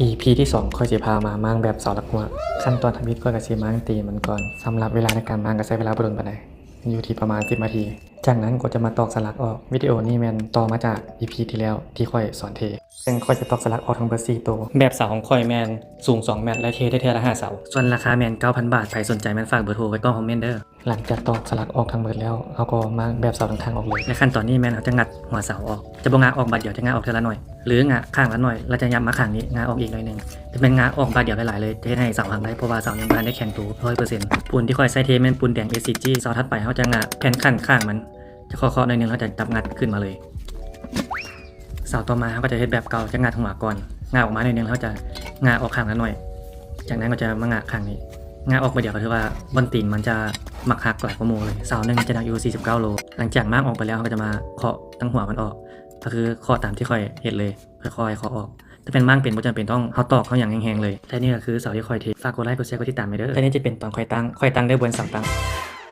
ອີພີ ທີສອງ ຂ້ອຍຊິພາມາມ້າງແບບເສົາຫຼັກຫົວ. ຂັ້ນຕອນທຳອິດຂ້ອຍກໍຊິມ້າງຕີມັນກ່ອນ. ສຳລັບເວລາໃນການມ້າງກໍໃຊ້ເວລາບໍ່ດົນປານໃດ, ຢູ່ທີ່ປະມານສິບນາທີ. ຈາກນັ້ນກໍຈະມາຕອກສະຫຼັກອອກ. ວິດີໂອນີ້ແມ່ນຕໍ່ມາຈາກ ອີພີ ທີ່ແລ້ວທີ່ຂ້ອຍສອນເທ. ເຊິ່ງຂ້ອຍຈະຕອກສະຫຼັກອອກທັງເບິດສີ່ໂຕ. ແບບເສົາຂອງຂ້ອຍແມ່ນສູງສອງແມັດ ແລະ ເທໄດ້ເທື່ອລະຫ້າເສົາ. ສ່ວນລາຄາແມ່ນເກົ້າພັນບາດ. ໃຜສົນໃຈແມ່ນຝາກເບີໂທໄວ້ກ່ອງຄອມເມັນເດີ້. ຫຼັງຈາກຕອກສະຫຼັກອອກທັງເບິດແລ້ວ, ເຮົາກໍມ້າງແບບເສົາທາງຂ້າງອອກເລີຍ. ໃນຂັ້ນຕອນນີ້ແມ່ນເຮົາຈະງັດຫົວເສົາອອກ. ຈະບໍ່ງາອອກບາດດຽວ, ຈະງາອອກເທື່ອລະໜ້ອຍ ຫຼື ງາຂ້າງລະໜ້ອຍ ແລ້ວຈະຫຍັບມາຂ້າງນີ້, ງາອອກອີກໜ້ອຍໜຶ່ງ. ຈະແມ່ນງາອອກບາດດຽວຫຼາຍໆເລີຍ, ຈະເຮັດໃຫ້ເສົາຫັກໄດ້, ເພາະວ່າເສົາຍັງບໍ່ທັນໄດ້ແຂງໂຕຮ້ອຍເປີເຊັນ. ປູນທີ່ຂ້ອຍໃຊ້ເທແມ່ນປູນແດງ ເອສຊີຈີ. ເສົາຖັດໄປເຮົາຈະງາແຜ່ນຂັ້ນຂ້າງມັນ, ຈະເຄາະໆໜ້ອຍໜຶ່ງ, ເຮົາຈະຈັບງັດຂຶ້ນມາເລີຍ. ເສົາຕໍ່ມາເຮົາກໍຈະເຮັດແບບເກົ່າ, ຈະງັດຫົວກ່ອນ, ງາອອກມາໜ້ອຍໜຶ່ງ, ເຮົາຈະງາອອກຂ້າງລະໜ້ອຍ. ຈາກນັ້ນກໍຈະມາງາຂ້າງນີ້. ງາອອກບາດດຽວກໍຖືວ່າບ່ອນຕີນມັນຈະມັກຫັກຫຼາຍກວ່າໝູ່ເລີຍ. ເສົາໜຶ່ງຈະໜັກຢູ່ສີ່ສິບເກົ້າໂລ. ຫຼັງຈາກມ້າງອອກໄປແລ້ວ, ເຮົາກໍຈະມາເຄາະທັງຫົວມັນອອກ, ກໍຄືເຄາະຕາມທີ່ຂ້ອຍເຮັດເລີຍ, ຄ່ອຍໆເຄາະອອກ. ແຕ່ແມ່ນມ້າງເປັນ, ບໍ່ຈຳເປັນຕ້ອງເຮົາຕອກເຮົາຫຍັງແຮງໆເລີຍ. ແຕ່ນີ້ກໍຄືເສົາທີ່ຂ້ອຍເທ. ຝາກກົດໄລ ກົດແຊ ກົດຕິດຕາມໃຫ້ເດີ້. ແຕ່ນີ້ຈະເປັນຕອນຂ້ອຍຕັ້ງ, ຂ້ອຍຕັ້ງໄດ້ບົນເສົາຕັ້ງ.